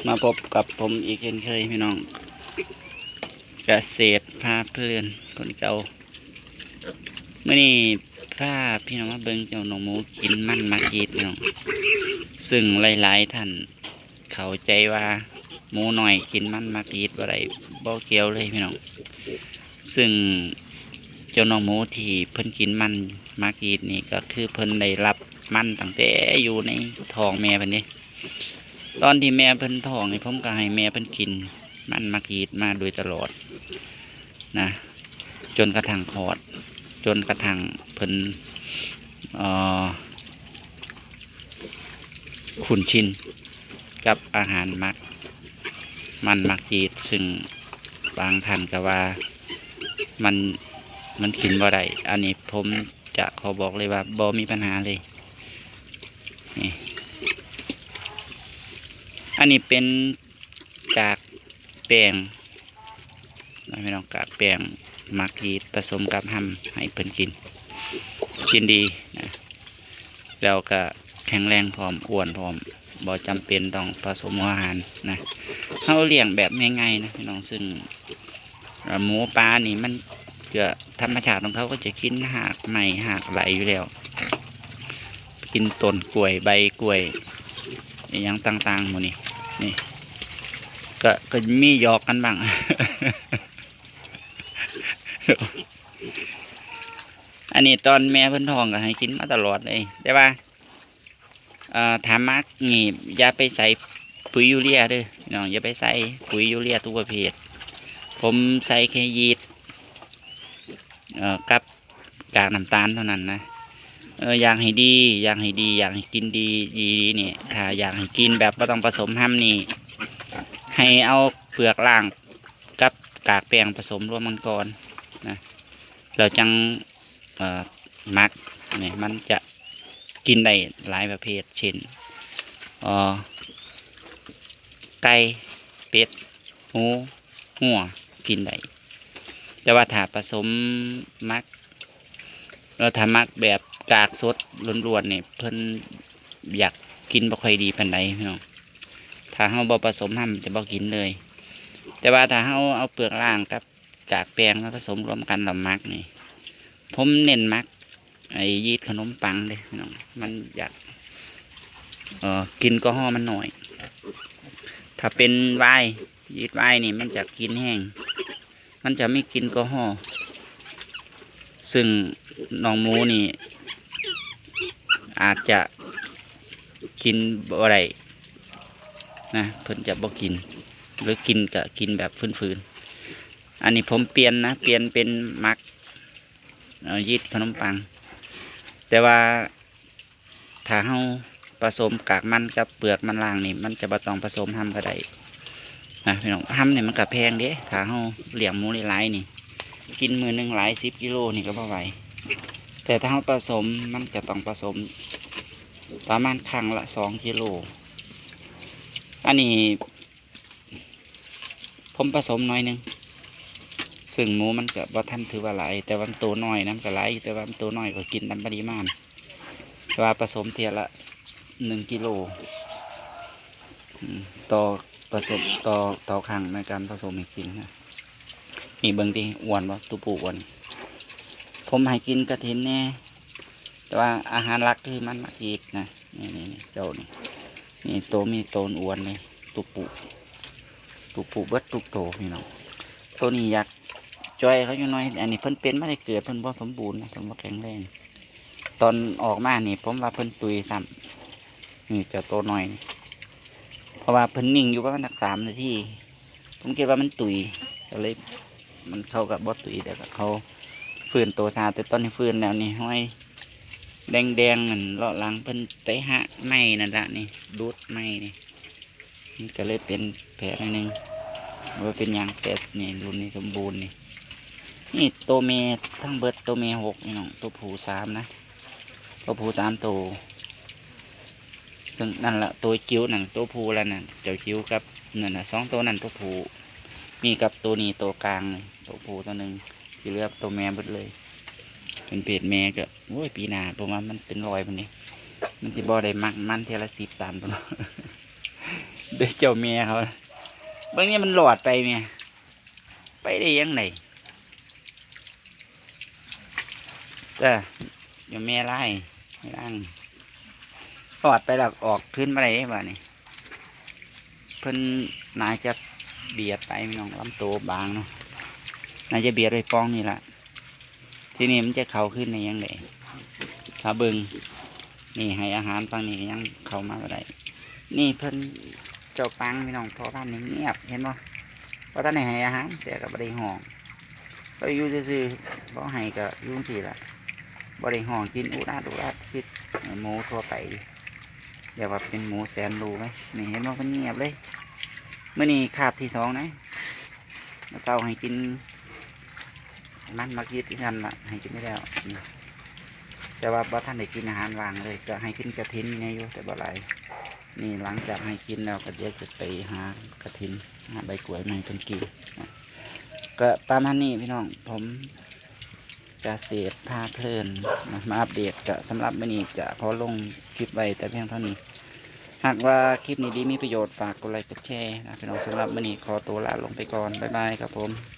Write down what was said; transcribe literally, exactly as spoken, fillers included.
มาพบกับผมอีกเช่นเคยพี่น้อง เกษตรพาเพลินคนเก่า มื้อนี้พาพี่น้องมาเบิ่งเจ้าน้องหมูกินมันหมากอีดพี่น้อง ซึ่งหลายๆท่านเข้าใจว่าหมูน้อยกินมันหมากอีดบ่ได้ บ่เกี่ยวเลยพี่น้อง ซึ่งเจ้าน้องหมูที่เพิ่นกินมันหมากอีดนี่ก็คือเพิ่นได้รับมันตั้งแต่อยู่ในท้องแม่เพิ่นเด้ ตอนที่แม่เพิ่นท้องนี่ผมก็ให้แม่เพิ่นกินมันหมากอีดมาโดยตลอดนะ จนกระทั่งคลอด จนกระทั่งเพิ่น เอ่อ คุ้นชินกับอาหารหมาก มันหมากอีด ซึ่งบางท่านก็ว่ามัน มันกินบ่ได้ อันนี้ผมจะขอบอกเลยว่าบ่มีปัญหาเลย นี่ อันนี้เป็นกากแป้งนะพี่น้อง กากแป้งหมากอีดผสมกับฮำให้เพิ่นกิน กินดีนะ แล้วก็แข็งแรงพร้อม อ้วนพร้อม บ่จำเป็นต้องผสมหัวอาหารนะ เฮาเลี้ยงแบบง่ายๆนะพี่น้อง ซึ่ง อ่า หมูปลานี่มันก็ธรรมชาติของเขาก็จะกินหากไม้หากไหลอยู่แล้ว กินต้นกล้วยใบกล้วย อหย่างต่างๆหมู่นี่ นี่ ก็ ก็มีหยอกกันบ้าง อันนี้ตอนแม่เพิ่นท้องก็ให้กินมาตลอดเลย แต่ว่า เอ่อ ถ้าหมากนี่อย่าไปใส่ปุ๋ยยูเรียเด้อพี่น้อง อย่าไปใส่ปุ๋ยยูเรียทุกประเภท ผมใส่แค่ยีสต์ เอ่อ กับกากน้ำตาลเท่านั้นนะ เออ อยากให้ดี อยากให้ดี อยากให้กินดี ดีนี่ ถ้าอยากให้กินแบบบ่ต้องผสมฮำนี่ ให้เอาเปลือกล้างกับกากแป้งผสมรวมกันก่อนนะ แล้วจั่ง เอ่อ หมากนี่มันจะกินได้หลายประเภท เช่น เอ่อ ไก่ เป็ด หมู งัว กินได้ แต่ว่าถ้าผสมหมาก แล้วถ้าหมากแบบกากสดล้วนๆนี่ เพิ่นอยากกินบ่ค่อยดีปานใดพี่น้อง ถ้าเฮาบ่ผสมฮำจะบ่กินเลย แต่ว่าถ้าเฮาเอาเปลือกล้างกับกากแป้งมาผสมรวมกันแล้วหมักนี่ ผมเน้นหมักไอ้ยีสต์ขนมปังเด้พี่น้อง มันอยาก เอ่อ กลิ่นแอลกอฮอล์มันน้อย ถ้าเป็นไวน์ ยีสต์ไวน์นี่มันจะกลิ่นแฮง มันจะมีกลิ่นแอลกอฮอล์ ซึ่งน้องหมูนี่ อาจจะกินบ่ได้นะ เพิ่นจะบ่กิน หรือกินก็กินแบบฝืนๆ อันนี้ผมเปลี่ยนนะ เปลี่ยนเป็นหมัก เอ่อ ยีสต์ขนมปัง แต่ว่าถ้าเฮาผสมกากมันกับเปลือกมันล้างนี่ มันจะบ่ต้องผสมฮำก็ได้นะพี่น้อง ฮำนี่มันก็แพงเด้ ถ้าเฮาเลี้ยงหมูหลายๆนี่ กินมื้อหนึ่งหลายสิบกิโลนี่ก็บ่ไหว แต่ถ้าเฮาผสม มันก็ต้องผสมประมาณครั้งละสองกิโล อันนี้ ผมผสมหน่อยหนึ่ง ซึ่งหมูมันก็บ่ทันถือว่าหลาย แต่ว่ามันโตน้อยนะ มันก็หลายอยู่ แต่ว่ามันโตน้อยก็กินตามปริมาณ แต่ว่าผสมเทื่อละหนึ่งกิโล อืม ต่อผสม ต่อ ต่อครั้งในการผสมให้กินนะ นี่เบิ่งติ อ้วนบ่ ตัวผู้อ้วน ผมให้กินกระถินแน่ แต่ว่าอาหารหลักคือมันหมากอีดนะ นี่ นี่ นี่ เจ้านี่ นี่โต มีโตอ้วนเลย ตัวผู้ ตัวผู้เบิดทุกโตพี่น้อง ตัวนี้อยากจ่อยเขาอยู่หน่อย อันนี้เพิ่นเป็นมาแต่เกิด เพิ่นบ่สมบูรณ์นะ เพิ่นบ่แข็งแรง ตอนออกมานี่ผมว่าเพิ่นตุยซ้ำ นี่เจ้าโตน้อยนี่ เพราะว่าเพิ่นนิ่งอยู่ประมาณสักสามนาที ผมคิดว่ามันตุย ก็เลย มันเข้ากับบ่ตุย แต่ก็เขาฟื้นโตช้า แต่ตอนนี้ฟื้นแล้วนี่ ห้อยแดงๆนั่นเลาะหลังเพิ่นไปหากไม้นั่นละนี่ ดูดไม้นี่ มันก็เลยเป็นแผลหน่อยหนึ่ง ว่าเป็นหยัง แต่นี่รุ่นนี้สมบูรณ์นี่ นี่โตแม่ทั้งเบิด โตแม่หกพี่น้อง โตผู้สามนะ โตผู้สามโต ซึ่งนั่นละ โตจิ๋วนั่น โตผู้ละนั่น เจ้าจิ๋วกับนั่นน่ะ สองโตนั่นโตผู้ มีกับโตนี้โตกลางนี่ โตผู้โตหนึ่ง ที่เหลือโตแม่เบิดเลย เป็นเพศแม่ก็ โอ้ย ปีหน้าผมว่ามันเป็นร้อยพุ้นนี่ มันสิบ่ได้หมักมันเทื่อละสิบตันพุ้นเนาะ เด้อเจ้าแม่เขา เบิ่งนี่มันหลอดไปแม่ ไปได้ยังไง จ้ะ อยู่แม่ไร่ ไม่ร่าง หลอดไปแล้วออกคืนมาได้บ่านี่ เพิ่นน่าจะเบียดไปพี่น้อง ลำตัวบางเนาะ น่าจะเบียดไปปองนี่ละ ทีนี้มันจะเข้าคืนได้ยังไง ถ้าเบิ่ง นี่ให้อาหารฝั่งนี้ยังเข้ามาบ่ได้ นี่เพิ่นเจ้าปังพี่น้อง พ่อพันธุ์นี่เงียบ เห็นบ่ บ่ทันได้ให้อาหาร แต่ก็บ่ได้ฮ้อง ก็อยู่ซื่อๆ บ่ให้ก็อยู่จั่งซี้ล่ะ บ่ได้ฮ้องกินอุดอัดอุดอัดคือหมูทั่วไป เรียกว่าเป็นหมูแสนรู้ไหม นี่เห็นบ่ มันเงียบเลย มื้อนี้คาบที่สองนะ มื้อเช้าให้กิน มันมากินที่กันละ ให้กินได้แล้ว นี่ แต่ว่าบ่ทันได้กินอาหารว่างเลย ก็ให้กินกระถินแหน่อยู่ แต่บ่หลาย นี่หลังจากให้กินแล้วก็เดี๋ยวจะไปหากระถิน หาใบกล้วยมาให้เพิ่นกินนะ ก็ประมาณนี้พี่น้อง ผมเกษตรพาเพลินนะ มาอัปเดต ก็สำหรับมื้อนี้จะขอลงคลิปไว้แต่เพียงเท่านี้ หากว่าคลิปนี้ดีมีประโยชน์ ฝากกดไลค์กดแชร์นะพี่น้อง สำหรับมื้อนี้ขอตัวลาลงไปก่อน บ๊ายบายครับผม